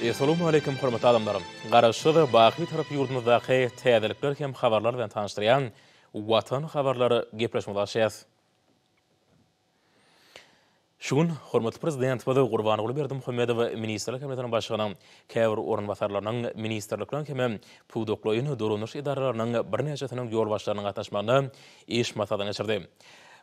Essalawmaleýkim hormatly adamlar! Garaşsyz, baky Bitarap ýurdumyzdaky täzelikler hem habarlar bilen tanyşdyrýan Watan habarlar gepleşigimizi açýas. Şu gün hormatly Prezidentimiz Gurbanguly Berdimuhamedow Ministrler Kabinetiniň Başlygynyň käbir orunbasarlarynyň, ministrlikleriň hem pudaklaýyn dolandyryş edaralarynyň birnäçesiniň ýolbaşçylarynyň gatnaşmagynda iş maslahatyny geçirdi.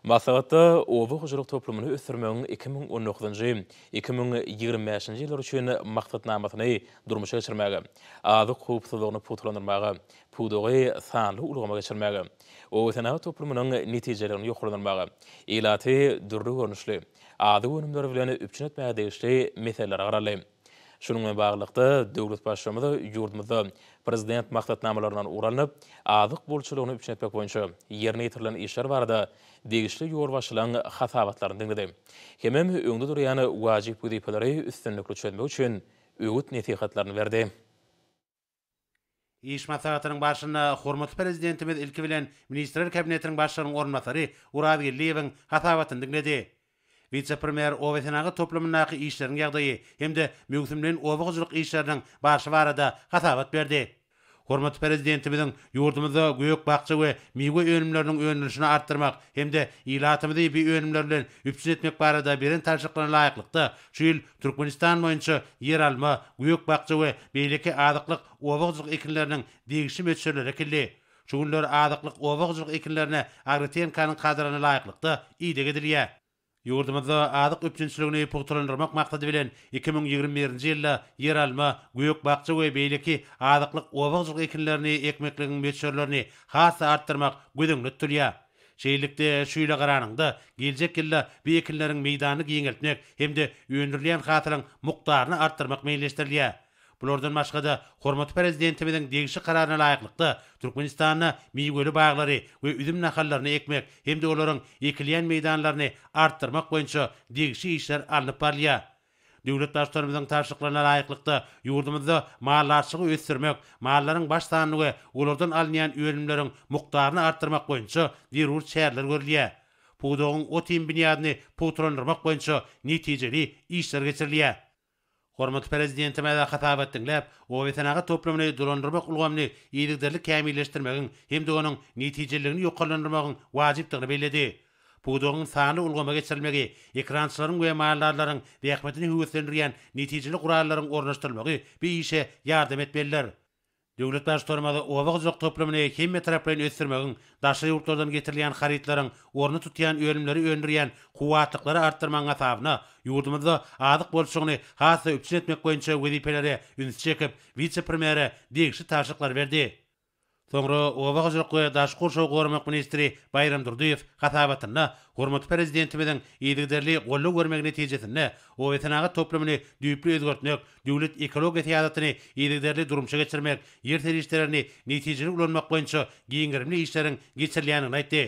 Maslahatda oba hojalyk toplumyny ösdürmegiň 2019-njy, 2025-nji ýyllar üçin maksatnamasyny durmuşa geçirmäge, azyk howpsuzlygyny pugtalandyrmaga, pudagy sanly ulgama geçirmäge, obasenagat toplumynyň netijeliligini ýokarlandyrmaga, ilaty dürli görnüşli azyk önümleri bilen üpjün etmäge degişli meselelere garaldy. Şunuň bilen baglylykda, döwlet Baştutanymyz ýurdumyzda Prezident maksatnamalaryndan ugur alnyp, azyk bolçulygyny üpjün etmek boýunça ýerine ýetirilen işler barada degişli ýolbaşçylaryň hasabatlaryny diňledi. Hemem öňde durýan wajyp wezipeleri üstünlikli çözmek üçin öwüt-nesihatlaryny berdi. Iş maslahatynyň barşynda hormatly Prezidentimiz ilki bilen Ministrler Kabinetiniň Başlygynyň orunbasary Oraz Geldiýewiň hasabatyny diňledi. Wise-premýer obasenagat toplumyndaky işleriň ýagdaýy hem-de möwsümleýin oba hojalyk işleriniň barşy barada hasabat berdi. Hormatly Prezidentimiziň ýurdumyzda gök-bakja we miwe önümleriniň öndürilişini artdyrmak hem-de ilatymyzy bu önümler bilen üpjün etmek barada beren tabşyryklaryna laýyklykda, şu ýyl Türkmenistan boýunça ýeralma, gök-bakja we beýleki azyklyk oba hojalyk ekinleriniň degişli möçberleri ekildi. Şu günler azyklyk oba hojalyk ekinlerine agrotehinikanyň kadalaryna laýyklykda ideg edilýär. Ýurdumyzda azyk üpjünçiligini pugtalandyrmak maksady bilen, 2021-nji ýylda ýeralma, gök-bakja we beýleki azyklyk oba hojalyk ekinlerini ekmekligiň möçberlerini has-da artdyrmak göz öňünde tutulýar. Şeýlelikde, şu ýyla garanyňda, geljek ýylda bu ekinleriň meýdanyny giňeltmek hem-de öndürilýän hasylyň mukdaryny artdyrmak meýilleşdirilýär. Bulardan başga-da, hormatly Prezidentimiziň degişli Kararyna laýyklykda, Türkmenistanda miweli baglary we üzüm nahallaryny ekmek hem-de olaryň ekilýän meýdanlaryny artdyrmak boýunça degişli işler alnyp barylýar. Döwlet Baştutanymyzyň tabşyryklaryna laýyklykda, ýurdumyzda maldarçylygy ösdürmek, mallaryň baş sanyny we olardan alynýan önümleriň mukdaryny artdyrmak boýunça zerur çäreler görülýär. Pudagyň ot-iým binýadyny pugtalandyrmak boýunça netijeli işler geçirilýär. Hormatly Prezidentimiz hasabat diňläp, obasenagat toplumyny dolandyrmak ulgamyny yzygiderli kämilleşdirmegiň hem-de onuň netijeliligini ýokarlandyrmagyň wajypdygyny belledi. Pudagyň sanly ulgama geçirilmegi, ekerançylaryň we maldarlaryň zähmetini höweslendirýän netijeli gurallaryň ornaşdyrylmagy bu işe ýardam etmelidir. Döwlet Baştutanymyz oba hojalyk toplumyny hemmetaraplaýyn ösdürmegiň, daşary ýurtlardan getirilýän harytlaryň ornuny tutýan önümleri öndürýän kuwwatlyklary artdyrmagyň hasabyna ýurdumyzda azyk bolçulygyny has-da üpjün etmek boýunça wezipelere ünsi çekip, wise-premýere degişli tabşyryklary berdi. Soňra oba hojalyk we daşky gurşawy goramak ministri Baýram Durdyýew hasabatynda hormatly Prezidentimiziň yzygiderli goldaw bermegi netijesinde obasenagat toplumyny düýpli özgertmek, döwlet ekologiýa syýasatyny yzygiderli durmuşa geçirmek, ýer serişdelerini netijeli ulanmak boýunça giň gerimli işleriň geçirilýändigini aýtdy.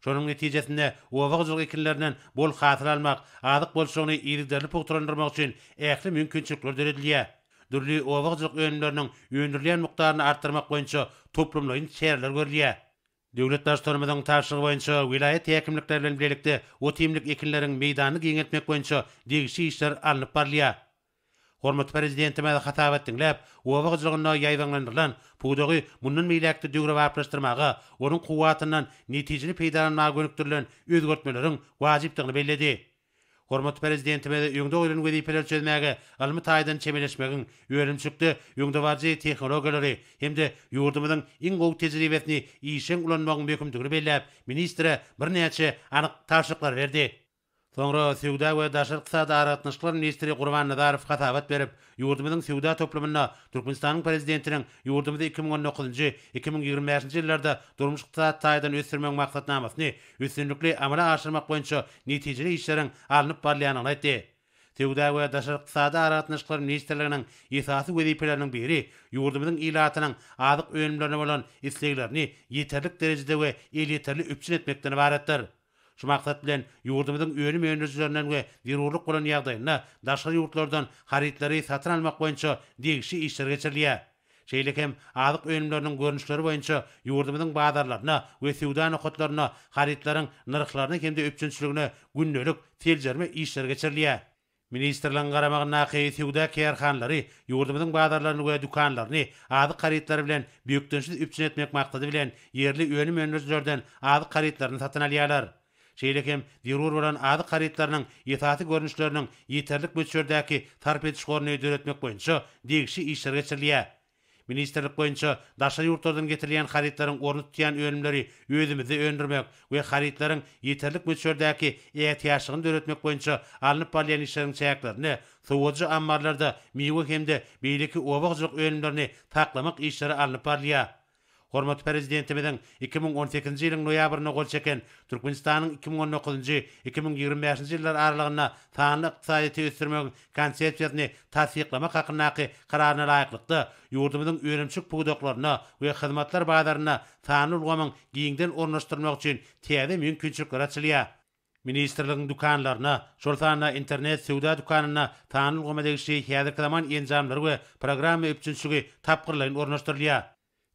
Şonuň netijesinde oba hojalyk ekinlerinden bol hasyl almak, azyk bolçulygyny yzygiderli pugtalandyrmak üçin ähli mümkinçilikler döredilýär. Dürli oba hojalyk önümleriniň öndürilýän mukdaryny artdyrmak boýunça toplumlaýyn çäreler görülýär. Döwlet Baştutanymyzyň tabşyrygy boýunça welaýat häkimlikleri bilen bilelikde ot-iýmlik ekinleriň meýdanyny giňeltmek boýunça degişli işler alnyp barylýar. Hormatly Prezidentimiz hasabat diňläp, oba hojalygynda ýaýbaňlandyrylan pudagy mundan beýläk-de döwrebaplaşdyrmaga, onuň kuwwatyndan netijeli peýdalanmaga gönükdirilen özgertmeleriň wajypdygyny belledi. Hormatly Prezidentimiz öňde goýlan wezipeleri çözmäge ylmy taýdan çemeleşmegiň, önümçilikde öňdebaryjy tehnologiýalary hem-de ýurdumyzyň iň gowy tejribesini işjeň ulanmagyň möhümdigini belläp, ministre birnäçe anyk tabşyryklary berdi. Soňra söwda we daşary ykdysady aragatnaşyklar ministri Gurban Nazarow hasabat berip, ýurdumyzyň söwda toplumynda Türkmenistanyň Prezidentiniň ýurdumyzy 2019-njy, 2025-nji ýyllarda durmuş-ykdysady taýdan ösdürmegiň maksatnamasyny üstünlikli amala aşyrmak boýunça netijeli işleriň alnyp barylýandygyny aýtdy. Söwda we daşary ykdysady aragatnaşyklar ministrliginiň esasy wezipeleriniň biri ýurdumyzyň ilatynyň azyk önümlerine bolan isleglerini ýeterlik derejede we elýeterli üpjün etmekden ybaratdyr. Şu maksat bilen, ýurdumyzyň önüm öndürijilerinden we zerurlyk bolan ýagdaýynda daşary ýurtlardan harytlary satyn almak boýunça degişli işler geçirilýär. Şeýle hem azyk önümleriniň görnüşleri boýunça ýurdumyzyň bazarlarynda we söwda nokatlarynda harytlaryň nyrhlaryna hem-de üpjünçiligine gündelik seljerme işleri geçirilýär. Ministrligiň garamagyndaky söwda kärhanalary ýurdumyzyň bazarlaryny we dükanlaryny azyk harytlary bilen bökdençsiz üpjün etmek maksady bilen ýerli önüm öndürijilerden azyk harytlaryny satyn alýarlar. Şeýle hem zerur bolan azyk harytlarynyň esasy görnüşleriniň ýeterlik möçberdäki sarp ediş goruny döretmek boýunça degişli işler geçirilýär. Ministrlik boýunça daşary ýurtlardan getirilýän harytlaryň orny tutýan önümleri özümizde öndürmek we harytlaryň ýeterlik möçberdäki ätiýaçlygyny döretmek boýunça alnyp barylýan işleriň çäklerinde sowadyjy ammarlarda miwe hem-de beýleki oba hojalyk önümlerini saklamak işleri alnyp barylýar. Hormatly Prezidentimiziň 2018-nji ýylyň noýabrynda gol çeken Türkmenistanyň 2019-njy, 2025-nji ýyllar aralygynda sanly ykdysadyýeti ösdürmegiň Konsepsiýasyny tassyklamak hakyndaky Kararyna laýyklykda, ýurdumyzyň önümçilik pudaklarynda we hyzmatlar bazarynda sanly ulgamyň giňden ornaşdyrylmagy üçin täze mümkinçilikler açylýar. Ministrligiň dükanlaryna, şol sanda internet söwda dükanynda sanly ulgama degişli häzirki zaman enjamlary we programma üpjünçiligi tapgyrlaýyn ornaşdyrylýar.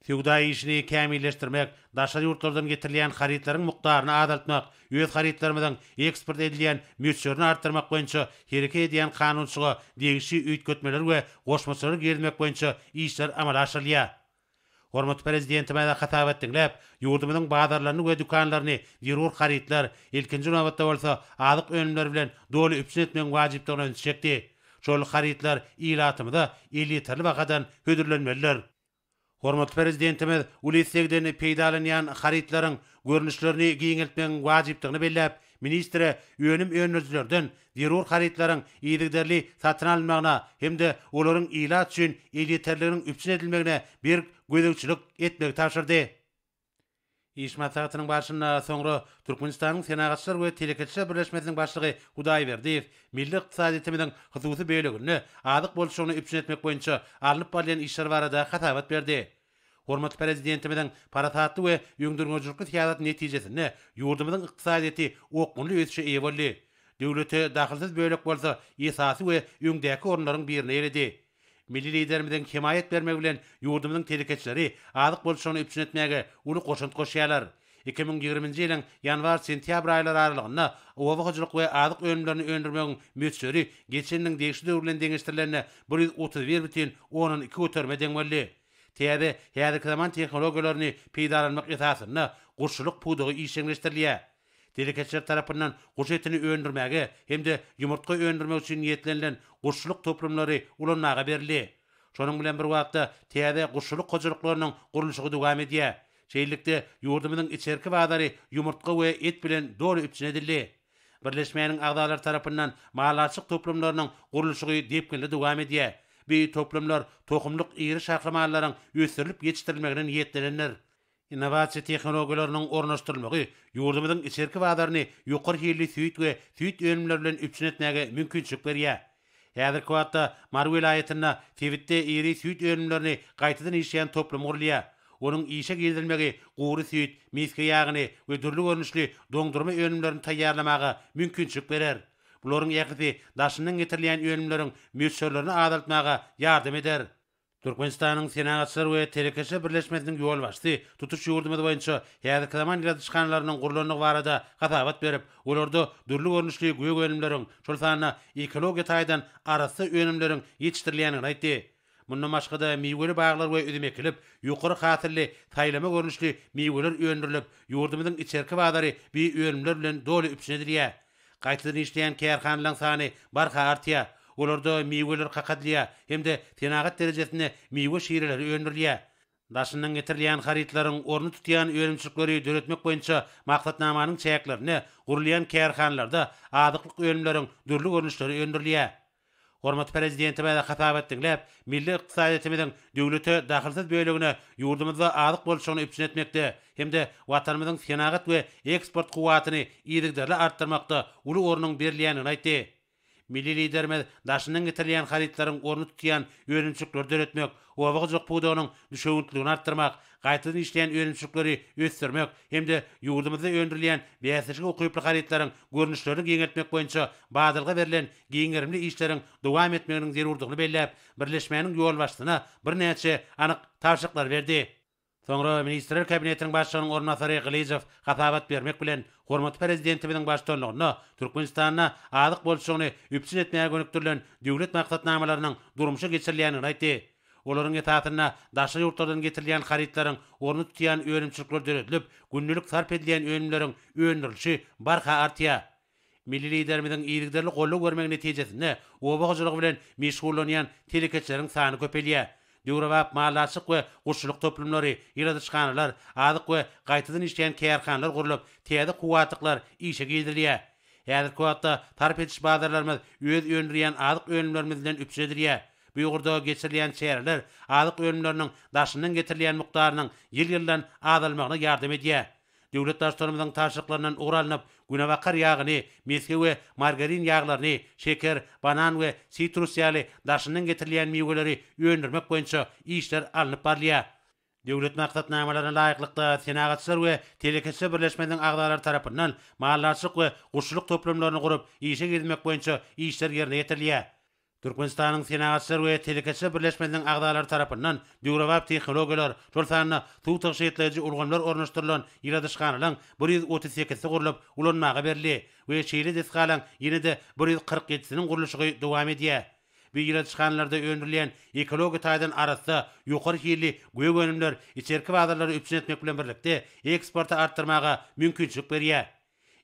Söwda işini kämilleşdirmek, daşary ýurtlardan getirilýän harytlaryň mukdaryny azaltmak, öz harytlarymyzyň eksport edilýän möçberini artdyrmak boýunça hereket edýän kanunçylyga degişli üýtgetmeleri we goşmaçalary girizmek boýunça işler amala aşyrylýar. Hormatly Prezidentimiz hasabat diňläp, ýurdumyzyň bazarlaryny we dükanlaryny zerur harytlar, ilkinji nobatda bolsa, azyk önümleri bilen doly üpjün etmegiň wajypdygyna ünsi çekdi. Şol harytlar ilatymyza elýeterli bahadan hödürlenmelidir. Hormatly Prezidentimiz uly islegden peýdalanýan harytlaryň görnüşlerini giňeltmegiň wajypdygyny belläp, ministre önüm öndürijilerden zerur harytlaryň yzygiderli satyn alynmagyna hem-de olaryň ilat üçin elýeterliginiň üpjün edilmegine berk gözegçilik etmegi tabşyrdy. Iş maslahatynyň barşynda soňra Türkmenistanyň Senagatçylar we telekeçiler birleşmesiniň başlygy Hudaýberdiýew milli ykdysadyýetimiziň hususy böleginde azyk bolçulygyny üpjün etmek boýunça alnyp barylýan işler barada hasabat berdi. Hormatly Prezidentimiziň parasatly we öňdengörüjilikli syýasaty netijesinde ýurdumyzyň ykdysadyýeti okgunly ösüşe eýe boldy. Döwlete dahylsyz bölek bolsa esasy we öňdäki orunlaryň birini eýeledi. Milli Liderimiziň hemaýat bermegi bilen ýurdumyzyň telekeçileri azyk bolçulygyny üpjün etmäge uly goşant goşýarlar. 2020-nji ýylyň ýanwar-sentýabr aýlary aralygynda oba hojalyk we azyk önümlerini öndürmegiň möçberi geçen ýylyň degişli döwri bilen deňeşdirilende 131,2 göterime deň boldy. Täze, häzirki zaman tehnologiýalaryny peýdalanmak esasynda guşçulyk pudagy işjeňleşdirilýär. Telekeçiler tarapyndan guş etini öndürmäge hem-de ýumurtga öndürmek üçin niýetlenilen guşçulyk toplumlary ulanmaga berildi. Şonuň bilen bir wagtda, täze guşçulyk hojalyklarynyň gurluşygy dowam edýär. Şeýlelikde, ýurdumyzyň içerki bazary ýumurtga we et bilen doly üpjün edildi. Birleşmäniň agzalary tarapyndan maldarçylyk toplumlarynyň gurluşygy depginli dowam edýär. Bu toplumlar tohumlyk iri şahly mallaryň ösdürilip ýetişdirilmegine niýetlenendir. Innowasiýa tehnologiýalarynyň ornaşdyrylmagy ýurdumyzyň içerki bazaryny ýokary hilli süýt we süýt önümleri bilen üpjün etmäge mümkinçilik berýär. Häzirki wagtda Mary welaýatynda sebitde iri süýt önümlerini gaýtadan işleýän toplum gurulýar. Onuň işe girizilmegi gury süýt, mesge ýagyny we dürli görnüşli doňdurma önümlerini taýýarlamaga mümkinçilik berer. Bularyň ählisi daşyndan getirilýän önümleriň möçberlerini azaltmaga ýardam eder. Türkmenistanyň Senagatçylar we telekeçiler birleşmesiniň ýolbaşçysy tutuş ýurdumyz boýunça häzirki zaman ýyladyşhanalarynyň gurlandygy barada hasabat berip, olarda dürli görnüşli gök önümleriň, şol sanda ekologiýa taýdan arassa önümleriň ýetişdirilýändigini aýtdy. Mundan başga-da, miweli baglar we üzüm ekilip, ýokary hasylly saýlama görnüşli miweler öndürilip, ýurdumyzyň içerki bazary bi önümler bilen doly üpjün edilýär. Gaýtadan işleýän kärhanalaryň sany barha artýar. Olarda miweler kakadylýar hem-de senagat derejesinde miwe şireleri öndürilýär. Daşyndan getirilýän harytlaryň ornuny tutýan önümçilikleri döretmek boýunça maksatnamanyň çäklerinde gurulýan kärhanalarda azyklyk önümleriň dürli görnüşleri öndürilýär. Hormatly Prezidentimiz hasabat diňläp, milli ykdysadyýetimiziň döwlete dahylsyz bölegine ýurdumyzda azyk bolçulygyny üpjün etmekde hem-de Watanymyzyň senagat we eksport kuwwatyny yzygiderli artdyrmakda uly ornuň berilýändigini aýtdy. Milli Liderimiz daşyndan getirilýän harytlaryň ornuny tutýan önümçilikleri döretmek, oba hojalyk pudagynyň düşewüntliligini artdyrmak, gaýtadan işleýän önümçilikleri ösdürmek hem-de ýurdumyzda öndürilýän bäsleşige ukyply harytlaryň görnüşlerini giňeltmek boýunça badalga berlen giň gerimli işleriň dowam etmeginiň zerurdygyny belläp, birleşmäniň ýolbaşçysyna birnäçe anyk tabşyryklary berdi. Soňra Ministrler Kabinetiniň Başlygynyň orunbasary Gylyjow hasabat bermek bilen, hormatly Prezidentimiziň baştutanlygynda Türkmenistanda azyk bolçulygyny üpjün etmäge gönükdirilen döwlet maksatnamalarynyň durmuşa geçirilýändigini aýtdy. Olaryň esasynda daşary ýurtlardan getirilýän harytlaryň ornuny tutýan önümçilikler döredilip, gündelik sarp edilýän önümleriň öndürilişi barha artýar. Milli Liderimiziň yzygiderli goldaw bermegi netijesinde oba hojalygy bilen meşgullanýan telekeçileriň sany köpelýär. Döwrebap maldarçylyk we guşçulyk toplumlary, ýyladyşhanalar, azyk we gaýtadan işleýän kärhanalar gurlup, täze kuwwatlyklar işe girizilýär. Häzirki wagtda sarp ediş bazarlarymyz öz öndürýän azyk önümlerimiz bilen üpjün edilýär. Bu ugurda geçirilýän çäreler azyk önümleriniň daşyndan getirilýän mukdarynyň ýyl-ýyldan azalmagyna ýardam edýär. Döwlet Baştutanymyzyň tabşyryklaryndan ugur alnyp, günebakar ýagyny, mesge we margarin ýaglaryny, şeker, banan we sitrus ýaly daşyndan getirilýän miweleri öndürmek boýunça işler alnyp barylýar. Döwlet maksatnamalaryna laýyklykda, Senagatçylar we telekeçiler birleşmesiniň agzalary tarapyndan maldarçylyk we guşçulyk toplumlaryny gurup, işe girizmek boýunça işler ýerine ýetirilýär. Türkmenistanyň Senagatçylar we telekeçiler birleşmesiniň agzalary tarapyndan döwrebap tehnologiýalar, şol sanda suw tygşytlaýjy ulgamlar ornaşdyrylan ýyladyşhanalaryň 138-si gurlup, ulanmaga berildi we şeýle desgalaryň ýene-de 147-siniň gurluşygy dowam edýär. Bu ýyladyşhanalarda öndürilýän ekologiýa taýdan arassa, ýokary hilli gök önümler içerki bazarlary üpjün etmek bilen birlikde, eksporty artdyrmaga mümkinçilik berýär.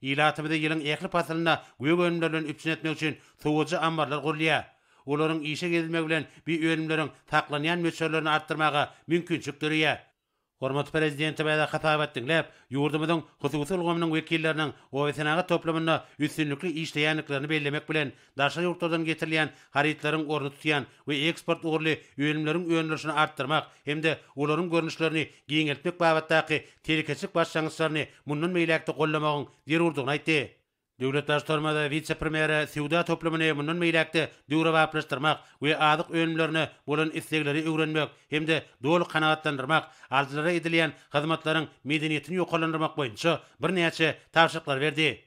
Ilatymyzy ýylyň ähli paslynda gök önümler bilen üpjün etmek üçin sowadyjy ammarlar gurulýar. Olaryň işe girizilmegi bilen bu önümleriň saklanýan möçberlerini artdyrmaga mümkinçilik döreýär. Hormatly Prezidentimize hasabat diňläp, ýurdumyzyň hususy ulgamynyň wekilleriniň obasenagat toplumynda üstünlikli işleýändiklerini bellemek bilen, daşary ýurtlardan getirilýän harytlaryň ornuny tutýan we eksport ugurly önümleriň öndürilişini artdyrmak hem-de olaryň görnüşlerini giňeltmek babatdaky telekeçilik başlangyçlaryny mundan beýläk-de goldamagyň zerurdygyny aýtdy. Döwlet Baştutanymyz wise-premýere söwda toplumyny mundan beýläk-de döwrebaplaşdyrmak we azyk önümlerine bolan islegleri öwrenmek hem-de doly kanagatlandyrmak, alyjylara edilýän hyzmatlaryň medeniýetini ýokarlandyrmak boýunça birnäçe tabşyryklary berdi.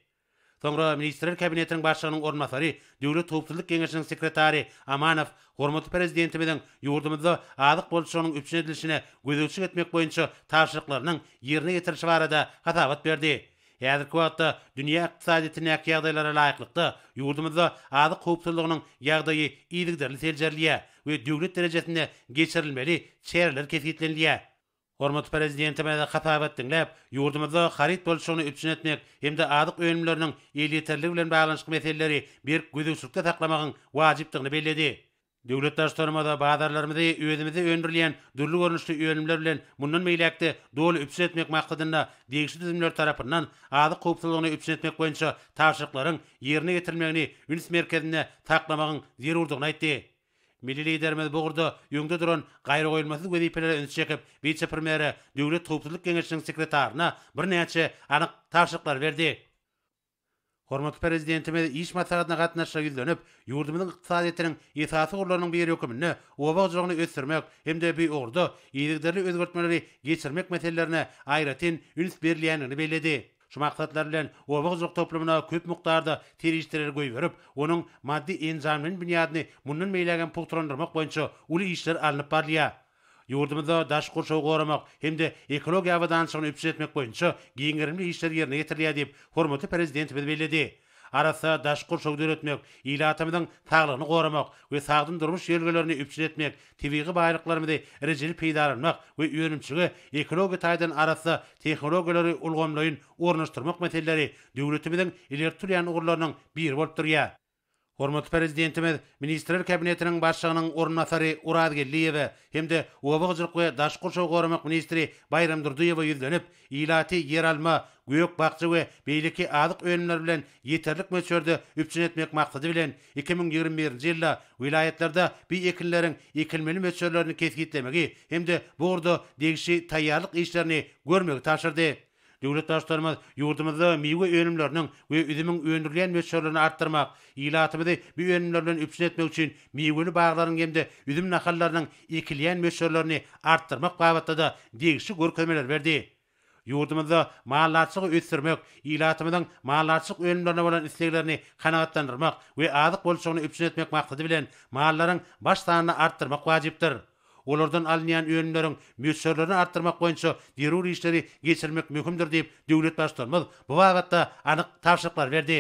Soňra Ministrler Kabinetiniň Başlygynyň orunbasary, Döwlet howpsuzlyk geňeşiniň sekretary Amanow hormatly Prezidentimiziň ýurdumyzda azyk bolçulygynyň üpjün edilişine gözegçilik etmek boýunça tabşyryklarynyň ýerine ýetirilişi barada hasabat berdi. Häzirki wagtda dünýä ykdysadyýetindäki ýagdaýlara laýyklykda, ýurdumyzda azyk howpsuzlygynyň ýagdaýy yzygiderli seljerilýär we döwlet derejesinde geçirilmeli çäreler kesgitlenilýär. Hormatly Prezidentimiz hasabat diňläp, ýurdumyzda haryt bolçulygyny üpjün etmek hem-de azyk önümleriniň elýeterliligi bilen baglanyşykly meseleleri berk gözegçilikde saklamagyň wajypdygyny belledi. Döwlet Baştutanymyz bazarlarymyzy özümizde öndürilýän dürli görnüşli önümler bilen mundan beýläk-de doly üpjün etmek maksadynda degişli düzümler tarapyndan azyk howpsuzlygyny üpjün etmek boýunça tabşyryklaryň ýerine ýetirilmegini üns merkezinde saklamagyň zerurdygyny aýtdy. Milli Liderimiz bu ugurda öňde duran gaýragoýulmasyz wezipelere ünsi çekip, wise-premýere, Döwlet howpsuzlyk geňeşiniň sekretaryna birnäçe anyk tabşyryklary berdi. Hormatly Prezidentimiz iş maslahatyna gatnaşyja ýüzlenip, ýurdumyzyň ykdysadyýetiniň esasy ugurlarynyň biri hökmünde oba hojalygyny ösdürmek hem-de bu ugurda yzygiderli özgertmeleri geçirmek meselelerine aýratyn üns berilýändigini belledi. Şu maksatlar bilen oba hojalyk toplumyna köp mukdarda serişdeleri goýberip, onuň maddy-enjamlaýyn binýadyny mundan beýläk hem pugtalandyrmak boýunça uly işler alnyp barylýar. Ýurdumyzda daşky gurşawy goramak hem-de ekologiýa abadançylygyny üpjün etmek boýunça giň gerimli işler ýerine ýetirilýär diýip, hormatly Prezidentimiz belledi. Arassa daşky gurşawy döretmek, ilatymyzyň saglygyny goramak we sagdyn durmuş ýörelgelerini üpjün etmek, tebigy baýlyklarymyzy rejeli peýdalanmak we önümçilige ekologiýa taýdan arassa tehnologiýalary ulgamlaýyn ornaşdyrmak meseleleri döwletimiziň ileri tutulýan ugurlarynyň biri bolup durýar. Hormatly Prezidentimiz Ministrler Kabinetiniň Başlygynyň orunbasary Orazgeldiýewe hem-de Oba hojalyk we daşky gurşawy goramak ministri Baýram Durdyýewe ýüzlenip, ilaty ýeralma, gök-bakja we beýleki azyk önümleri bilen ýeterlik möçberde üpjün etmek maksady bilen, 2021-nji ýylda welaýatlarda bu ekinleriň ekilmeli möçberlerini kesgitlemegi hem-de bu ugurda degişli taýýarlyk işlerini görmegi tabşyrdy. Döwlet Baştutanymyz ýurdumyzda miwe önümleriniň we üzümiň öndürilýän möçberlerini artdyrmak, ilatymyzy bu önümler bilen üpjün etmek üçin miweli baglaryň hem-de üzüm nahallarynyň ekilýän möçberlerini artdyrmak babatda-da degişli görkezmeleri berdi. Ýurdumyzda maldarçylygy ösdürmek, ilatymyzyň maldarçylyk önümlerine bolan isleglerini kanagatlandyrmak we azyk bolçulygyny üpjün etmek maksady bilen, mallaryň baş sanyny artdyrmak wajypdyr. olardan alynýan önümleriň möçberlerini artdyrmak boýunça zerur işleri geçirmek möhümdir diýip, döwlet Baştutanymyz bu babatda anyk tabşyryklary berdi.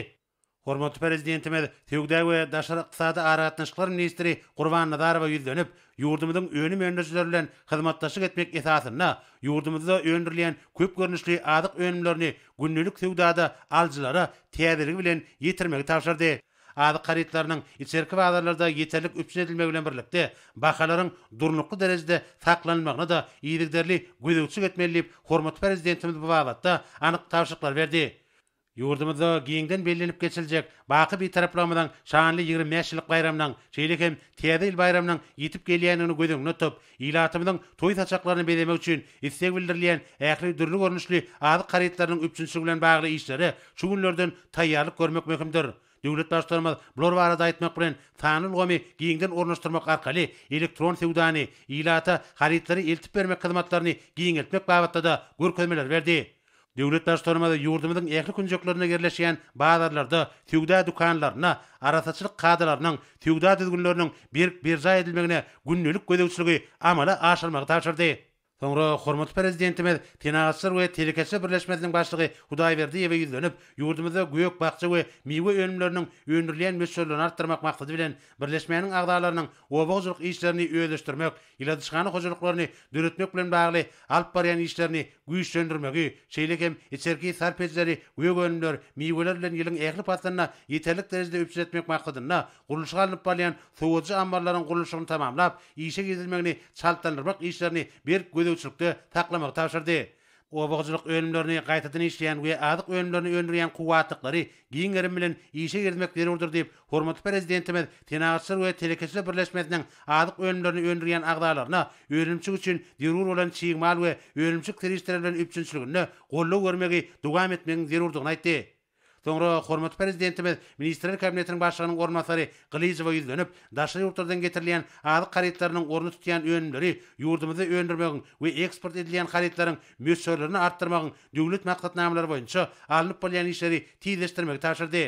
Hormatly Prezidentimiz Söwda we daşary ykdysady aragatnaşyklar ministri Gurban Nazarowa ýüzlenip, ýurdumyzyň önüm öndürijileri bilen hyzmatdaşlyk etmek esasynda ýurdumyzda öndürilýän köp görnüşli azyk önümlerini gündelik söwdada alyjylara täzeligi bilen ýetirmegi tabşyrdy. Azyk harytlarynyň içerki bazarlarda ýeterlik üpjün edilmegi bilen birlikde, bahalaryň durnukly derejede saklanylmagyna-da yzygiderli gözegçilik etmeli diýip, hormatly Prezidentimiz bu babatda anyk tabşyryklary berdi. Ýurdumyzda giňden bellenip geçiljek baky Bitaraplygymyzyň şanly 25 ýyllyk baýramynyň, şeýle hem Täze ýyl baýramynyň ýetip gelýändigini göz öňünde tutup, ilatymyzyň toý saçaklaryny bezemek üçin isleg bildirilýän ähli dürli görnüşli azyk harytlarynyň üpjünçiligi bilen bagly işlere şu günlerden taýýarlyk görmek möhümdir. Döwlet Baştutanymyz bular barada aýtmak bilen, sanly ulgamy giňden ornaşdyrmak arkaly elektron söwdany, ilata harytlary eltip bermek hyzmatlaryny giňeltmek babatda-da görkezmeleri berdi. Döwlet Baştutanymyz ýurdumyzyň ähli künjeklerinde ýerleşýän bazarlarda, söwda dükanlarynda arassaçylyk kadalarynyň, söwda düzgünleriniň berk berjaý edilmegine gündelik gözegçiligi amala aşyrmagy tabşyrdy. Soňra hormatly Prezidentimiz Senagatçylar we telekeçiler birleşmesiniň başlygy Hudaýberdiýewe ýüzlenip, ýurdumyzda gök-bakja we miwe önümleriniň öndürilýän möçberlerini artdyrmak maksady bilen, birleşmäniň agzalarynyň oba hojalyk işlerini özleşdirmek, ýyladyşhana hojalyklaryny döretmek bilen bagly alyp barýan işlerini güýçlendirmegi, şeýle hem içerki sarp edijileri gök önümler, miweler bilen ýylyň ähli paslynda ýeterlik derejede üpjün etmek maksadynda gurluşygy alnyp barylýan sowadyjy ammarlaryň gurluşygyny tamamlap, işe girizilmegini çaltlandyrmak işlerini berk gözegçilikde saklamagy tabşyrdy. Oba hojalyk önümlerini gaýtadan işleýän we azyk önümlerini öndürýän kuwwatlyklary giň gerim bilen işe girizmek zerurdyr diýip, hormatly Prezidentimiz Senagatçylar we telekeçiler birleşmesiniň azyk önümlerini öndürýän agzalaryna önümçilik üçin zerur bolan çig mal we önümçilik serişdeleri bilen üpjünçiliginde goldaw bermegi dowam etmegiň zerurdygyny aýtdy. Soňra hormatly Prezidentimiz Ministrler Kabinetiniň Başlygynyň orunbasary Gylyjowa ýüzlenip, daşary ýurtlardan getirilýän azyk harytlarynyň ornuny tutýan önümleri ýurdumyzda öndürmegiň we eksport edilýän harytlaryň möçberlerini artdyrmagyň döwlet maksatnamalary boýunça alnyp barylýan işleri tizleşdirmegi tabşyrdy.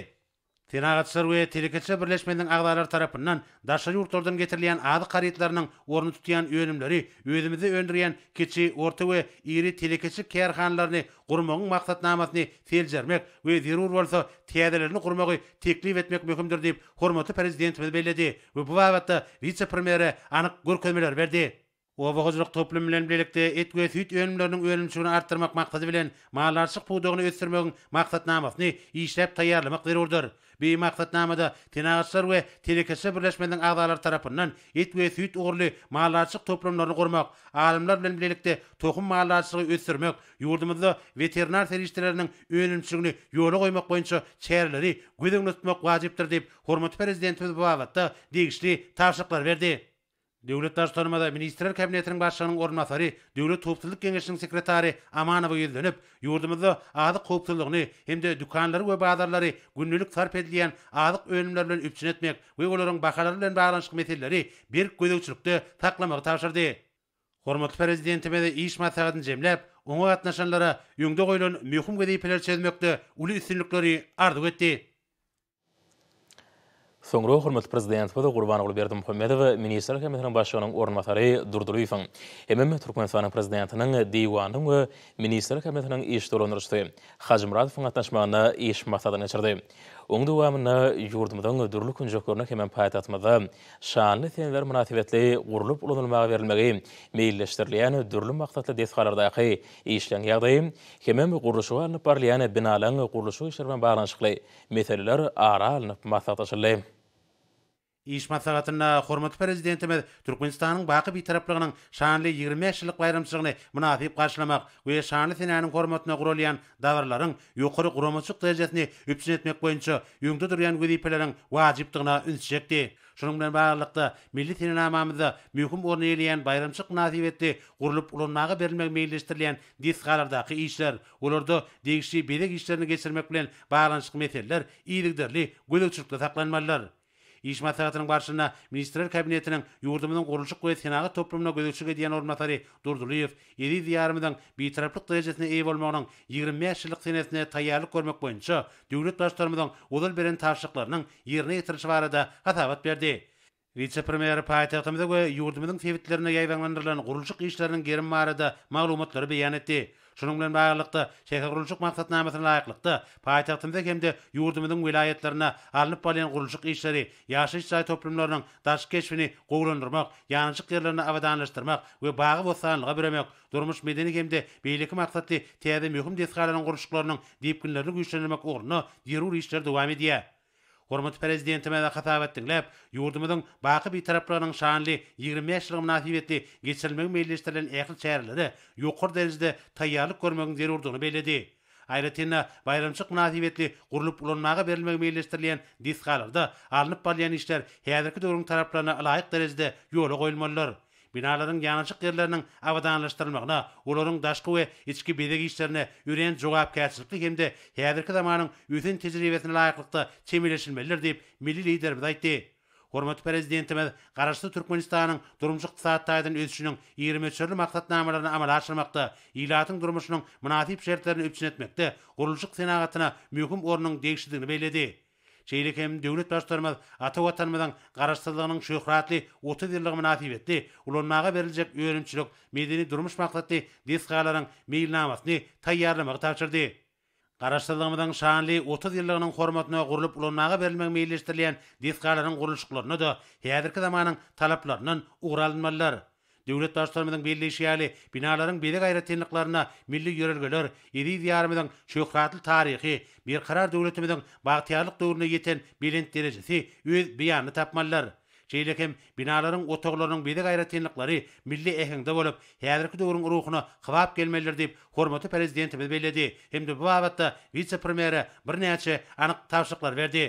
Senagatçylar we telekeçiler birleşmesiniň agzalary tarapyndan daşary ýurtlardan getirilýän azyk harytlarynyň ornuny tutýan önümleri özümizde öndürýän kiçi, orta we iri telekeçilik kärhanalaryny gurmagyň maksatnamasyny seljermek we zerur bolsa täzelerini gurmagy teklip etmek möhümdir diýip, hormatly Prezidentimiz belledi we bu babatda wise-premýere anyk görkezmeleri berdi. Oba hojalyk toplumy bilen bilelikde et we süýt önümleriniň önümçiligini artdyrmak maksady bilen, maldarçylyk pudagyny ösdürmegiň maksatnamasyny işläp taýýarlamak zerurdyr. Bu maksatnamada Senagatçylar we telekeçiler birleşmesiniň agzalary tarapyndan et we süýt ugurly maldarçylyk toplumlaryny gurmak, alymlar bilen bilelikde tohum maldarçylygy ösdürmek, ýurdumyzda weterinar serişdeleriniň önümçiligini ýola goýmak boýunça çäreleri göz öňünde tutmak wajypdyr diýip, hormatly Prezidentimiz bu babatda degişli tabşyryklary berdi. Döwlet Baştutanymyz Ministrler Kabinetiniň Başlygynyň orunbasary, Döwlet howpsuzlyk geňeşiniň sekretary Amanowa ýüzlenip, ýurdumyzda azyk howpsuzlygyny hem-de dükanlary we bazarlary gündelik sarp edilýän azyk önümleri bilen üpjün etmek we olaryň bahalary bilen baglanyşykly meseleleri berk gözegçilikde saklamagy tabşyrdy. Hormatly Prezidentimiz iş maslahatyny jemläp, oňa gatnaşanlara öňde goýlan möhüm wezipeleri çözmekde uly üstünlikleri arzuw etdi. Soňra hormatly Prezidentimiz Gurbanguly Berdimuhamedow Ministrler Kabinetiniň Başlygynyň orunbasary Durdylyýewiň hemem Türkmenistanyň Prezidentiniň Diwanynyň we Ministrler Kabinetiniň iş dolandyryjysy Hajymyradowyň gatnaşmagynda iş maslahatyny geçirdi. Onuň dowamynda ýurdumyzyň dürli künjeklerinde hemem paýtagtymyzda şanly seneler mynasybetli gurlup ulanylmaga berilmegi meýilleşdirilýän dürli maksatly desgalardaky işleň ýagdaýy hemem gurluşygy alnyp barylýan binalaryň gurluşyk işleri bilen baglanyşykly meseleler ara alnyp maslahatlaşyldy. Iş maslahatynda hormatly Prezidentimiz Türkmenistanyň baky Bitaraplygynyň şanly 25 ýyllyk baýramçylygyny mynasyp garşylamak we şanly senäniň hormatyna guralýan dabaralaryň ýokary guramaçylyk derejesini üpjün etmek boýunça öňde durýan wezipeleriň wajypdygyna ünsi çekdi. Şunuň bilen baglylykda, milli senenamamyzda möhüm orun eýeleýän baýramçylyk mynasybetli gurlup ulanmaga berilmegi meýilleşdirilýän desgalardaky işler, olarda degişli bezeg işlerini geçirmek bilen baglanyşykly meseleler yzygiderli gözegçilikde saklanmalydyr. Iş maslahatynyň barşynda Ministrler Kabinetiniň ýurdumyzyň gurluşyk we senagat toplumyna gözegçilik edýän orunbasary Durdylyýew eziz Diýarymyzyň Bitaraplyk derejesine eýe bolmagynyň 25 ýyllyk senesine taýýarlyk görmek boýunça döwlet Baştutanymyzyň ozal beren tabşyryklarynyň ýerine ýetirilişi barada hasabat berdi. Wise-premýer paýtagtymyzda we ýurdumyzyň sebitlerinde ýaýbaňlandyrylan gurluşyk işleriniň gerimi barada maglumatlary beýan etdi. Şunuň bilen baglylykda, şähergurluşyk maksatnamasyna laýyklykda, paýtagtymyzda hem-de ýurdumyzyň welaýatlarynda alnyp barylýan gurluşyk işleri, ýaşaýyş jaý toplumlarynyň daşky keşbini gowulandyrmak, ýanaşyk ýerlerini abadanlaşdyrmak we bagy-bossanlyga büremek, durmuş-medeni hem-de beýleki maksatly täze möhüm desgalaryň gurluşyklarynyň depginlerini güýçlendirmek ugrunda zerur işler dowam edýär. Hormatly Prezidentimiz hasabat diňläp, ýurdumyzyň baky Bitaraplygynyň şanly 25 ýyllygy mynasybetli geçirilmegi meýilleşdirilen ähli çärelere ýokary derejede taýýarlyk görmegiň zerurdygyny belledi. Aýratyn-da, baýramçylyk mynasybetli gurlup ulanmaga berilmegi meýilleşdirilýän desgalarda alnyp barylýan işler häzirki döwrüň talaplaryna ylaýyk derejede ýola goýulmalydyr. Binalaryň ýanaşyk ýerleriniň abadanlaşdyrylmagyna, olaryň daşky we içki bezeg işlerine örän jogapkärçilikli hem-de häzirki zamanyň ösen tejribesine laýyklykda çemeleşilmelidir diýip, milli Liderimiz aýtdy. Hormatly Prezidentimiz Garaşsyz Türkmenistanyň durmuş-ykdysady taýdan ösüşiniň iri möçberli maksatnamalaryny amala aşyrmakda, ilatyň durmuşynyň mynasyp şertlerini üpjün etmekde gurluşyk senagatyna möhüm ornuň degişlidigini belledi. Şeýle hem döwlet Baştutanymyz ata Watanymyzyň Garaşsyzlygynyň şöhratly 30 ýyllygy mynasybetli ulanmaga beriljek önümçilik, medeni-durmuş maksatly desgalaryň meýilnamasyny taýýarlamagy tabşyrdy. Garaşsyzlygymyzyň şanly 30 ýyllygynyň hormatyna gurlup ulanmaga berilmegi meýilleşdirilýän desgalaryň gurluşyklarynda-da häzirki zamanyň talaplaryndan ugur alynmalydyr. Döwlet Baştutanymyzyň belleýşi ýaly, binalaryň bezeg aýratynlyklarynda milli ýörelgeler, eziz Diýarymyzyň şöhratly taryhy, Berkarar döwletimiziň bagtyýarlyk döwründe ýeten belent derejesi öz beýanyny tapmalydyr. Şeýle hem binalaryň otaglarynyň bezeg aýratynlyklary milli äheňde bolup, häzirki döwrüň ruhuna kybap gelmelidir diýip, hormatly Prezidentimiz belledi hem-de bu babatda wise-premýere birnäçe anyk tabşyryklary berdi.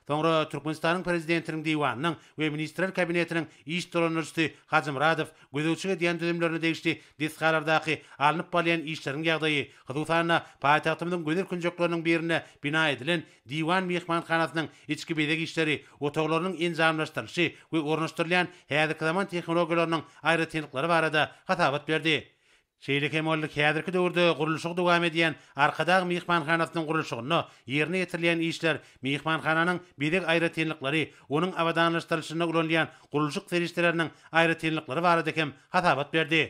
Soňra Türkmenistanyň Prezidentiniň Diwanynyň we Ministrler Kabinetiniň iş dolandyryjysy Hajymyradow gözegçilik edýän düzümlerine degişli desgalardaky alnyp barylýan işleriň ýagdaýy, hususan-da, paýtagtymyzyň gözel künjekleriniň birinde bina edilen Diwan myhmanhanasynyň içki bezeg işleri, otaglarynyň enjamlaşdyrylyşy we ornaşdyrylýan häzirki zaman tehnologiýalarynyň aýratynlyklary barada hasabat berdi. Şeýle hem ol häzirki döwürde gurluşygy dowam edýän Arkadag myhmanhanasynyň gurluşygynda ýerine ýetirilýän işler, myhmanhananyň bezeg aýratynlyklary, onuň abadanlaşdyrylyşynda ulanylýan gurluşyk serişdeleriniň aýratynlyklary barada hem hasabat berdi.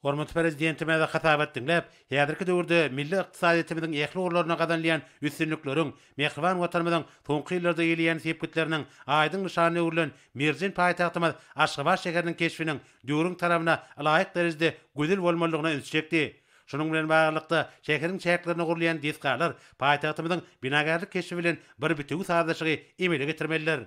Hormatly Prezidentimiz hasabat diňläp, häzirki döwürde milli ykdysadyýetimiziň ähli ugurlarynda gazanylýan üstünlikleriň, mähriban Watanymyzyň soňky ýyllarda eýeleýän sepgitleriniň aýdyň nyşanyna öwrülen merjen paýtagtymyz Aşgabat şäheriniň keşbiniň döwrüň talabyna ylaýyk derejede gözel bolmalydygyna ünsi çekdi. Şunuň bilen baglylykda, şäheriň çäklerinde gurulýan desgalar paýtagtymyzyň binagärlik keşbi bilen bir bitewi sazlaşygy emele getirmelidir.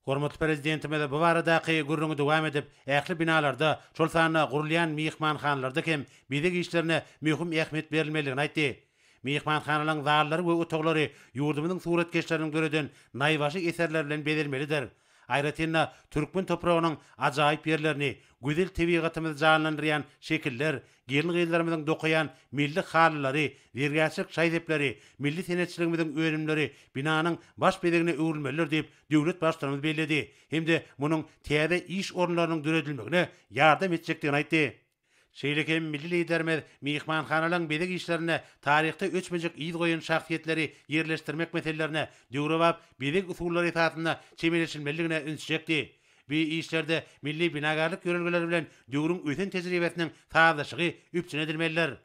Hormatly Prezidentimiz bu baradaky gürrüňi dowam edip, ähli binalarda, şol sanda gurulýan myhmanhanalarda hem bezeg işlerine möhüm ähmiýet berilmelidigini aýtdy. Myhmanhanalaryň zallary we otaglary ýurdumyzyň suratkeşleriniň döreden naýbaşy eserleri bilen bezelmelidir. Aýratyn-da, türkmen topragynyň ajaýyp ýerlerini, gözel tebigatymyzy janlandyrýan şekiller, gelin-gyzlarymyzyň dokaýan milli halylary, zergärçilik şaý-sepleri, milli senetçiligimiziň önümleri binanyň baş bezegine öwrülmelidir diýip, döwlet Baştutanymyz belledi hem-de munuň täze iş orunlarynyň döredilmegine ýardam etjekdigini aýtdy. Şeýle hem milli Liderimiz myhmanhanalaryň bezeg işlerinde taryhda öçmejek yz goýan şahsyýetleri ýerleşdirmek meselelerine döwrebap bezeg usullary esasynda çemeleşilmelidigine ünsi çekdi. Bu işlerde milli binagärlik ýörelgeleri bilen döwrüň ösen tejribesiniň sazlaşygy üpjün edilmelidir.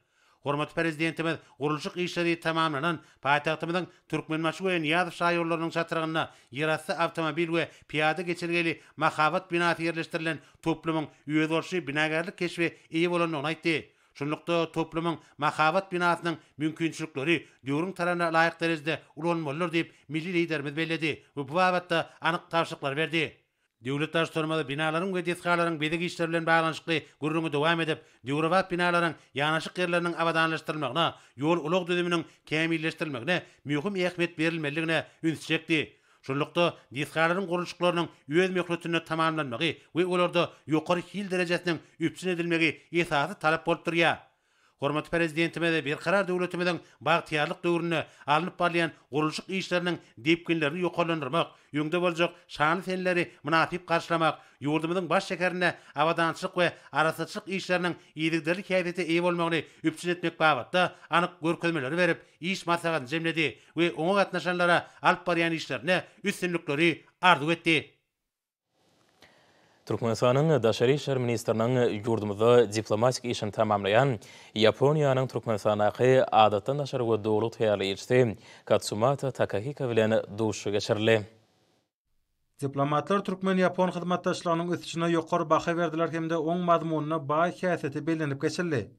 Hormatly Prezidentimiz gurluşyk işleri tamamlanan paýtagtymyzyň Türkmenbaşy we Nyýazow şaýollarynyň çatrygynda ýerasty awtomobil we pyýada geçelgeli mahabat binasy ýerleşdirilen toplumyň özboluşly binagärlik keşbe eýe bolandygyny aýtdy. Şunlukda, toplumyň mahabat binasynyň mümkinçilikleri döwrüň talabyna laýyk derejede ulanylmalydyr diýip, milli Liderimiz belledi we bu babatda anyk tabşyryklary berdi. Döwlet Baştutanymyz binalaryň we desgalaryň bezeg işleri bilen baglanyşykly gürrüňi dowam edip, döwrebap binalaryň ýanaşyk ýerleriniň abadanlaşdyrylmagyna, ýol-ulag düzüminiň kämilleşdirilmegine möhüm ähmiýet berilmelidigine ünsi çekdi. Şunlukda, desgalaryň gurluşyklarynyň öz möhletinde tamamlanmagy we olarda ýokary hil derejesiniň üpjün edilmegi esasy talap bolup durýar. Hormatly Prezidentimiz Berkarar döwletimiziň bagtyýarlyk döwründe alnyp barylýan gurluşyk işleriniň depginlerini ýokarlandyrmak, öňde boljak şanly seneleri mynasyp garşylamak, ýurdumyzyň baş şäherinde abadançylyk we arassaçylyk işleriniň yzygiderli häsiýete eýe bolmagyny üpjün etmek babatda anyk görkezmeleri berip, iş maslahatyny jemledi we oňa gatnaşanlara alyp barýan işlerinde üstünlikleri arzuw etdi. Türkmenistanyň Daşary işler ministriniň ýurdumyzda diplomatik işini tamamlaýan Ýaponiýanyň Türkmenistandaky Adatdan daşary we Doly ygtyýarly ilçisi Katsumata Takahiko bilen duşuşygy geçirildi. Diplomatlar türkmen-ýapon hyzmatdaşlygynyň ösüşine ýokary baha berdiler hem-de oň mazmunyna baý häsiýeti bellenip geçildi.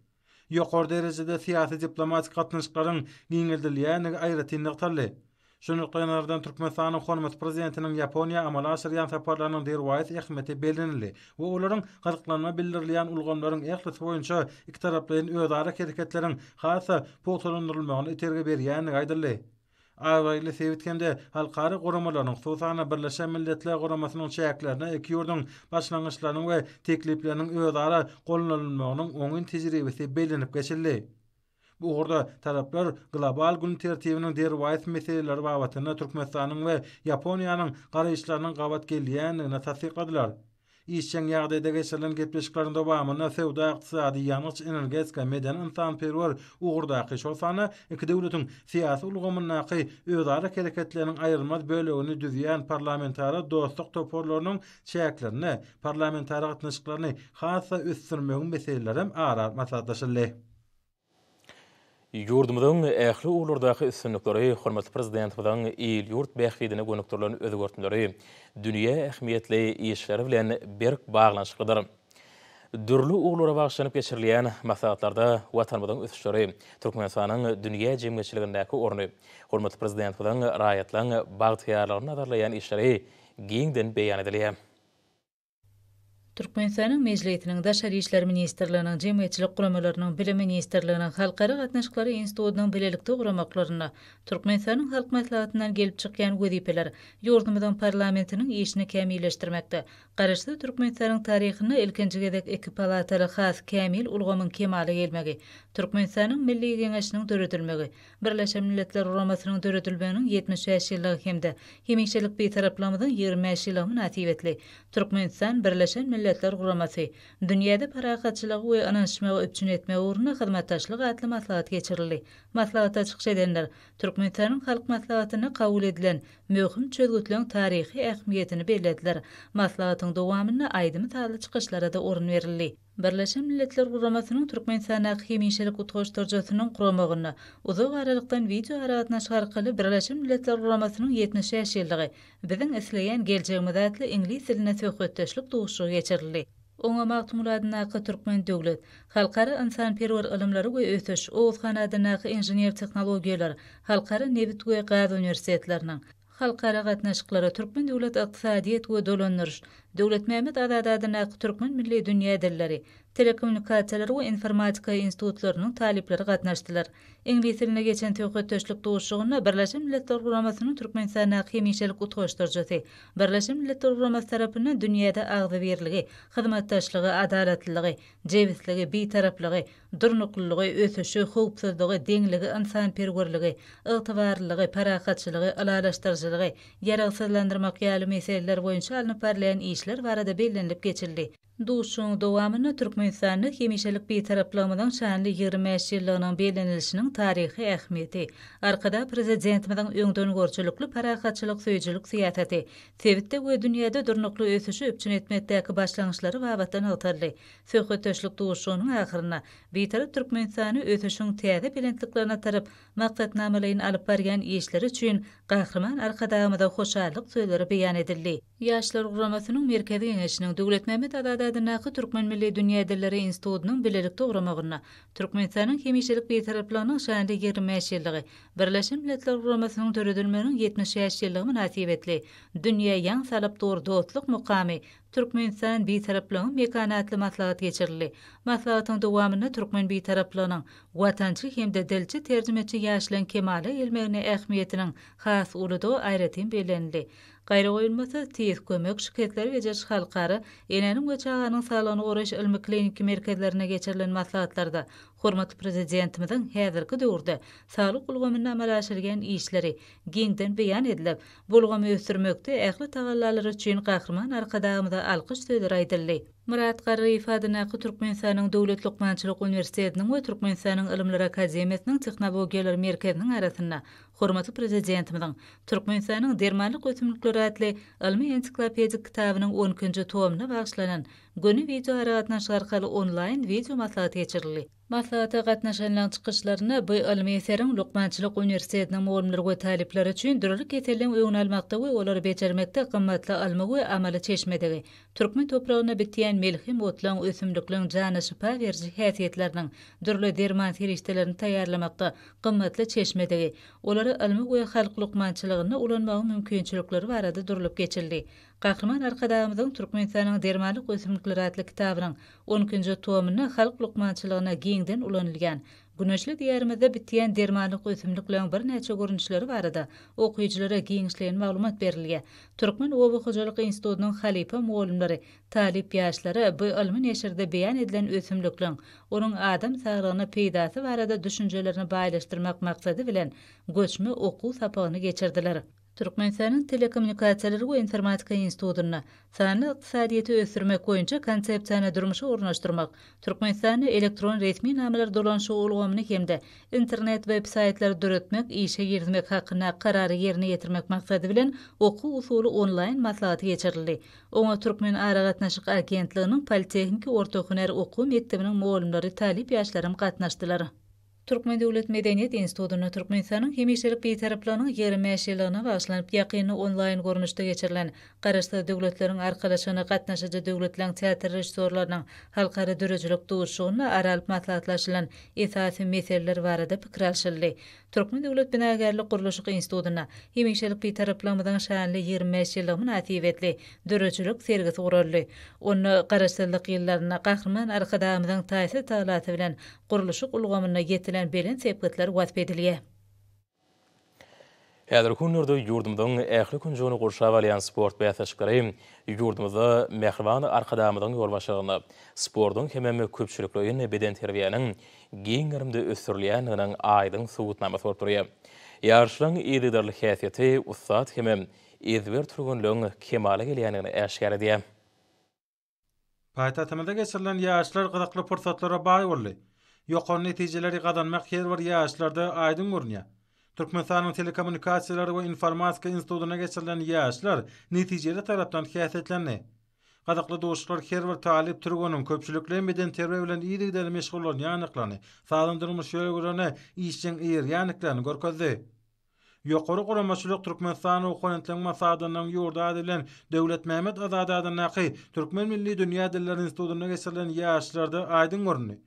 Ýokary derejede syýasy-diplomatik gatnaşyklaryň giňeldilýändigi aýratyn nygtaldy. Şu nukdaýnazardan Türkmenistanyň hormatly Prezidentiniň Ýaponiýa amala aşyrýan saparlarynyň derwaýys ähmiýeti bellenildi we olaryň gyzyklanma bildirilýän ulgamlaryň ählisi boýunça ikitaraplaýyn özara hereketleriň has-da pugtalandyrylmagyna itergi berýändigi aýdyldy. Abraýly sebit hem-de halkara guramalarynyň, hususan-da, Birleşen Milletler Guramasynyň çäklerinde iki ýurduň başlangyçlarynyň we teklipleriniň özara gollanylmagynyň oňyn tejribesi bellenip geçildi. Bu ugurda taraplar global gün tertibiniň derwaýys meseleleri babatynda Türkmenistanyň we Ýaponiýanyň garaýyşlarynyň gabat gelýändigini tassykladylar. Işjeň ýagdaýda geçirilen gepleşikleriň dowamynda söwda-ykdysady, ýangyç-energetika, medeni-ynsanperwer ugurdaky, şol sanda iki döwletiň syýasy ulgamyndaky özara hereketleriniň aýrylmaz bölegini düzýän parlamentara dostluk toparlarynyň çäklerinde parlamentara gatnaşyklaryny has-da ösdürmegiň meselelerem ara alyp maslahatlaşyldy. Ýurdumyzyň ähli ugurlardaky üstünlikleri, hormatly Prezidentimiziň il-ýurt bähbidine gönükdirilen özgertmeleri dünýä ähmiýetli işleri bilen berk baglanyşyklydyr. Dürli ugurlara bagyşlanyp geçirilýän maslahatlarda Watanymyzyň ösüşleri, Türkmenistanyň dünýä jemgyýetçiligindäki orny, hormatly Prezidentimiziň raýatlaryň bagtyýarlygyny nazarlaýan işleri giňden beýan edilýär. Türkmenistanyň Mejlisiniň, Daşary işler ministrliginiň, Jemgyýetçilik guramalarynyň, Bilim ministrliginiň, Halkara gatnaşyklary institutynyň bilelikde guramaklarynda Türkmenistanyň Halk Maslahatyndan gelip çykýan wezipeler ýurdumyzyň parlamentiniň işini kämilleşdirmekde, Garaşsyz Türkmenistanyň taryhynda ilkinji gezek iki palataly has kämil ulgamyň kemala gelmegi, Türkmenistanyň Milli Geňeşiniň döredilmegi, Birleşen Milletler Guramasynyň döredilmeginiň 75 ýyllygy hem-de hemişelik Bitaraplygymyzyň 25 ýyllygy mynasybetli Türkmenistan Birleşen Milletler Guramasy, dünýäde parahatçylygy we ynanyşmagy üpjün etmek ugrunda hyzmatdaşlyk atly maslahat geçirildi. Maslahatda çykyş edenler Türkmenistanyň Halk Maslahatynda kabul edilen möhüm çözgütleň taryhy ähmiýetini bellediler. Maslahatyň dowamynda aýdym-sazly çykyşlara-da orun berildi. Birleşen Milletler Guramasynyň Türkmenistandaky hemişelik utgaşdyryjysynyň guramagynda uzak aralykdan wideoaragatnaşyk arkaly Birleşen Milletler Guramasynyň 75 ýyllygy, biziň isleýän geljegimiz atly iňlis dilinde söhbetdeşlik duşuşygy geçirildi. Oňa Magtymguly adyndaky Türkmen döwlet, Halkara ynsanperwer ylymlary we ösüş, Oguzhan adyndaky inžener-tehnologiýalar, Halkara nebit we gaz uniwersitetleriniň, Halkara gatnaşyklary, Türkmen döwlet ykdysadyýet we dolandyryş, Döwletmämmet Azady adyndaky Türkmen milli dünýä dilleri, telekommunikasiýalar we informatika institutlarynyň talyplary gatnaşdylar. Iňlis dilinde geçen söhbetdeşlik duşuşygynda Birleşen Milletler Guramasynyň Türkmenistandaky hemişelik utgaşdyryjysy, Birleşen Milletler Guramasy tarapyndan dünýäde agzybirligi, hyzmatdaşlygy, adalatlylygy, jebisligi, bitaraplygy, durnuklylygy, ösüşi, howpsuzlygy, deňligi, ynsanperwerligi, ygtybarlylygy, parahatçylygy, ylalaşdyryjylygy, ýaragsyzlandyrmak ýaly meseleler boýunça alnyp barylýan işler barada bellenilip geçildi. Duşuşygyň dowamynda Türkmenistanda hemişelik Bitaraplygymyzyň şanly 25 ýyllygynyň bellenilişiniň taryhy ähmiýeti, Arkadag Prezidentimiziň öňdengörüjilikli parahatçylyk söýüjilik syýasaty, sebitde we dünýäde durnukly ösüşi üpjün etmekdäki başlangyçlary babatda nygtaldy. Söhbetdeşlik duşuşygynyň ahyrynda Bitarap Türkmenistany ösüşiň täze belentliklerine tarap maksatnamalaýyn alyp barýan işleri üçin Gahryman Arkadagymyza hoşallyk sözleri beýan edildi. Ýaşlar guramasynyň Merkezi Geňeşiniň, Döwletmämmet Azady adyndaky Türkmen milli dünýä dilleri institutynyň bilelikde guramagynda Türkmenistanyň hemişelik Bitaraplygynyň şanly 25 ýyllygy, Birleşen Milletler Guramasynyň döredilmeginiň 75 ýyllygy mynasybetli Dünýä ýaň salyp dur dostluk mukamy Türkmenistan, Bitaraplygyň mekany atly maslahat geçirildi. Maslahatyň dowamynda türkmen Bitaraplygynyň watançy hem-de dilçi terjimeçi ýaşlaryň kemala gelmeginde ähmiýetiniň has uludygy aýratyn bellenildi. Gaýragoýulmasyz tiz kömek, şikesleri bejeriş halkara, enäniň we çaganyň saglygyny goraýyş ylmy-kliniki merkezlerinde geçirilen maslahatlarda hormatly Prezidentimiziň häzirki döwürde saglyk ulgamynda amala aşyrýan işleri giňden beýan edilip, Bu ulgamy ösdürmekde ähli tagallalary üçin Gahryman Arkadagymyza alkyş sözleri aýdyldy. Myrat Garryýew adyndaky Türkmenistanyň Döwlet lukmançylyk uniwersitetiniň we Türkmenistanyň Ylymlar akademiýasynyň Tehnologiýalar merkeziniň arasynda hormatly Prezidentimiziň Türkmenistanyň dermanlyk ösümlikleri atly ylmy-ensiklopedik kitabynyň on ikinji tomuna bagyşlanan göni wideoaragatnaşyk arkaly onlaýn wideomaslahat geçirildi. Maslahata gatnaşanlaryň çykyşlarynda bu ylmy eseriň lukmançylyk uniwersitetiniň mugallymlary we talyplary üçin dürli keselleň öňüni almakda we olary bejermekde gymmatly ylmy we amaly çeşmedigi, türkmen topragynda bitýän melhem otlaň, ösümlikleň jana şypa beriji häsiýetleriniň dürli derman serişdelerini taýýarlamakda gymmatly çeşmedigi, olary ylmy we halk lukmançylygynda ulanmagyň mümkinçilikleri barada durlup geçildi. Gahryman Arkadagymyzyň Türkmenistanyň dermanlyk ösümlikleri atly kitabynyň on ikinji tomunda halk lukmançylygynda giňden ulanylýan, güneşli Diýarymyzda bitýän dermanlyk ösümlikleriň birnäçe görnüşleri barada okyjylara giňişleýin maglumat berilýär. Türkmen oba hojalyk institutynyň halypa mugallymlary talyp ýaşlara bu ylmy neşirde beýan edilen ösümlikleriň, onuň adam saglygyna peýdasy barada düşünjelerini baýlaşdyrmak maksady bilen göçme okuw sapagyny geçirdiler. Türkmenistanyň Telekommunikasiýalar we informatika institutynda Sanly ykdysadyýeti ösdürmek boýunça konsepsiýany durmuşa ornaşdyrmak, Türkmenistanda elektron resminamalar dolanyşygy ulgamyny hem-de internet web-saýtlary döretmek, işe girizmek hakynda Karary ýerine ýetirmek maksady bilen okuw-usuly onlaýn maslahaty geçirildi. Oňa Türkmenaragatnaşyk agentliginiň Politehniki orta hünär okuw mekdebiniň mugallymlary, talyp ýaşlaram gatnaşdylar. Türkmen döwlet medeniýet institutynda Türkmenistanyň hemişelik Bitaraplygynyň 25 ýyllygyna bagyşlanyp ýakynda onlaýn görnüşde geçirilen Garaşsyz Döwletleriň Arkalaşygyna gatnaşyjy döwletleriň teatr režissýorlarynyň halkara döredijilik duşuşygynda ara alyp maslahatlaşylan esasy meseleler barada pikir alşyldy. Türkmen döwlet binagärlik-gurluşyk institutynda hemişelik Bitaraplygymyzyň şanly 25 ýyllygy mynasybetli döredijilik sergisi guraldy. Onda Garaşsyzlyk ýyllarynda Gahryman Arkadagymyzyň taýsyz tagalasy bilen gurluşyk ulgamynda ýetilen belent sepgitler wasp edilýär. Häzirki günlerde ýurdumyzyň ähli künjegini gurşap alýan sport bäsleşikleri ýurdumyzda mähriban Arkadagymyzyň ýolbaşçylygynda sportuň hemem köpçülikleýin bedenterbiýäniň giň gerimde ösdürilýändiginiň aýdyň subutnamasy bolup durýar. Ýaryşlaryň yzygiderli häsiýeti ussat hemem ezber türgenligiň kemala gelýändigini äşgär edýär. Paýtagtymyzda geçirilen ýaryşlar gyzykly pursatlara baý boldy. Ýokary netijeleri gazanmak her bir ýaryşlarda aýdyň görünýär. Türkmenistanyň Telekommunikasiýalar we informatika institutynda geçirilen ýaryşlar netijeli tarapdan häsiýetlendi. Gyzykly duşuşyklar her bir talyp türgeniň köpçülikleýin bedenterbiýe bilen yzygiderli meşgullanýandyklaryny, sagdyn durmuş ýörelgelerine işjeň eýerýändiklerini görkezdi. Ýokary guramaçylyk Türkmenistan Ruhanyýetligiň Maslahatynyň ýurdy ady bilen Döwletmämmet Azady adyndaky Türkmen milli dünýä dilleri institutynda geçirilen ýaryşlarda aýdyň göründi.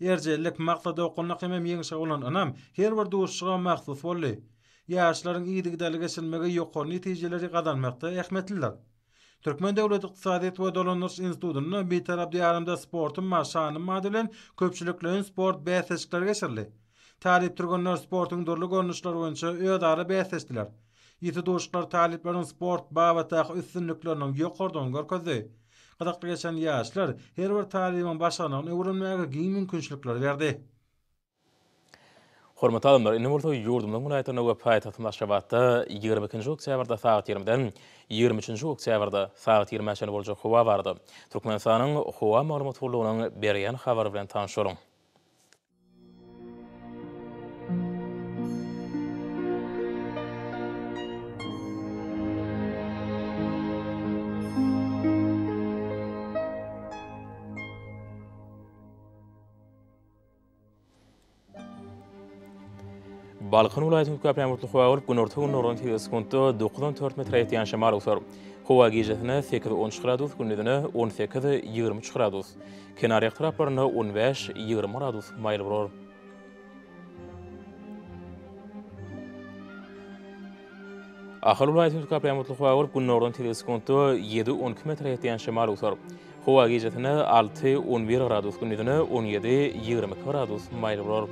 Erjellik, maksadaokgunlyk hemem ýeňşe bolan ynam her bir duşuşyga mahsus boldy. Ýaryşlaryň yzygiderli geçirilmegi ýokary netijeleri gazanmakda ähmiýetlidir. Türkmen döwlet ykdysadyýet we dolandyryş institutynda Bitarap Diýarymda sportum bar, şanym ady bilen köpçülikleýin sport bäsleşikleri geçirildi. Talyp türgenler sportuň dürli görnüşleri boýunça özara bäsleşdiler. Ýiti duşuşyklar talyplaryň sport babatdaky üstünlikleriniň ýokarydygyny görkezdi. Gyzykly geçen ýaryşlar her bir talybyň başarnygyny öwrenmäge giň mümkinçilikleri berdi. Hormatly alymlar, indi bolsa ýurdumyzyň welaýatlarynda we paýtagtymyz Aşgabatda 22-nji oktýabrda sagat 20-den 23-nji oktýabrda sagat 20-ä çenli boljak howa barada Türkmenistanyň Howa maglumat gullugynyň berýän habary bilen tanyş boluň. Balkan welaýatynyň köpräk bulutly howa bolup, günorta-gündogardan tizligi sekuntda dokuzdan dört metre ýetýän şemal öwser. Howa gijesine sekiz-on üç gradus, gündizine on sekiz-ýigrimi üç gradus. Kenarýaka taraplarynda on bäş-ýigrimi gradus maýyl bolar. Ahal welaýatynyň köpräk bulutly howa bolup, günordan tizligi sekuntda ýedi-on iki metre ýetýän şemal öwser. Howa gijesine alty-on bir gradus, gündizine on ýedi-ýigrimi iki gradus maýyl bolar.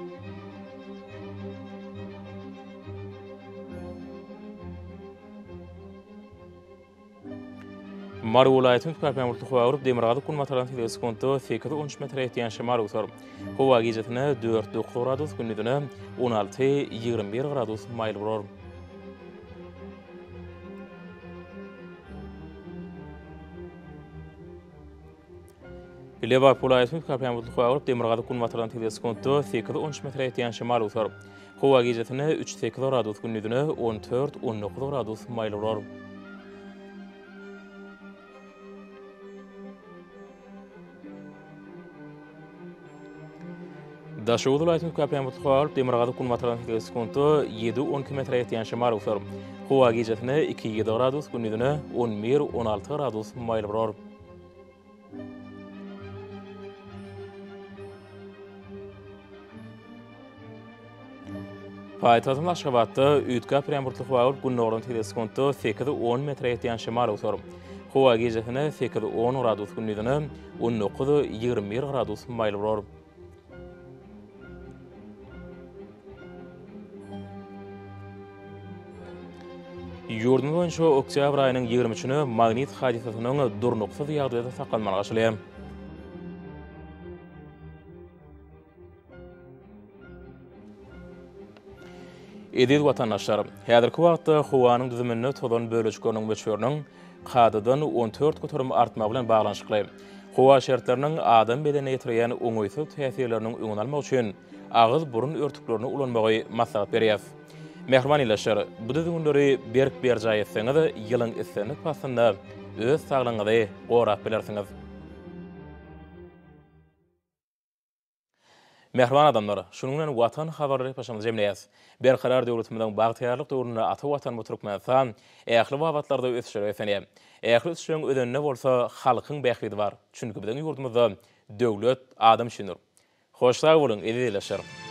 Mary welaýatynyň köpräk bulutly howa bolup, demirgazyk-günbatardan tizligi sekuntda sekiz-on üç metre ýetýän şemal öwser. Howa gijesine dört-dokuz gradus, gündizine on alty-ýigrimi bir gradus maýyl bolar. Lebap welaýatynyň üýtgäp bulutly howa bolup, demirgazyk-günbatardan tizligi sekuntda sekiz-on üç metre ýetýän şemal öwser. Howa gijesine üç-sekiz gradus, gündizine on dört-on dokuz gradus maýyl bolar. Daşoguz welaýatynyň üýtgäp bulutly howa bolup, demirgazyk-günbatardan tizligi sekuntda ýedi-on iki metre ýetýän şemal öwser. Howa gijesine iki-ýedi gradus, gündizine on bir-on alty gradus maýyl bolar. Paýtagtymyz Aşgabatda üýtgäp durýan bulutly howa bolup, gündogardan tizligi sekuntda sekiz-on metre ýetýän şemal öwser. Howa gijesine sekiz-on gradus, gündizine on dokuz-ýigrimi bir gradus maýyl bolar. Ýurdumyz boýunça oktýabr aýynyň ýigrimi üçüne magnit hadysasynyň durnuksyz ýagdaýda saklanmagy garaşylýar. Eziz watandaşlar, häzirki wagtda howanyň düzüminde tozan bölejikleriniň möçberiniň kadadan 14% artmagy bilen baglanyşykly howa şertleriniň adam bedenine ýetirýän oňaýsyz täsirleriniň öňüni almak üçin agyz-burun örtüklerini ulanmagy maslahat berýäris. Mähriban ildeşler, bu düzgünleri berk berjaý etseňiz, ýylyň islendik paslynda öz saglygyňyzy gorap bilersiňiz. Mähriban adamlar, şunuň bilen Watan habarlary gepleşigimizi jemleýäris. Berkarar döwletimiziň bagtyýarlyk döwründe ata Watanymyz Türkmenistan ähli babatlarda ösüşlere beslenýär. Ähli ösüşleriň özeninde bolsa halkyň bähbidi bar. Çünki biziň ýurdumyzda döwlet adam üçindir. Hoş sag boluň, eziz ildeşler!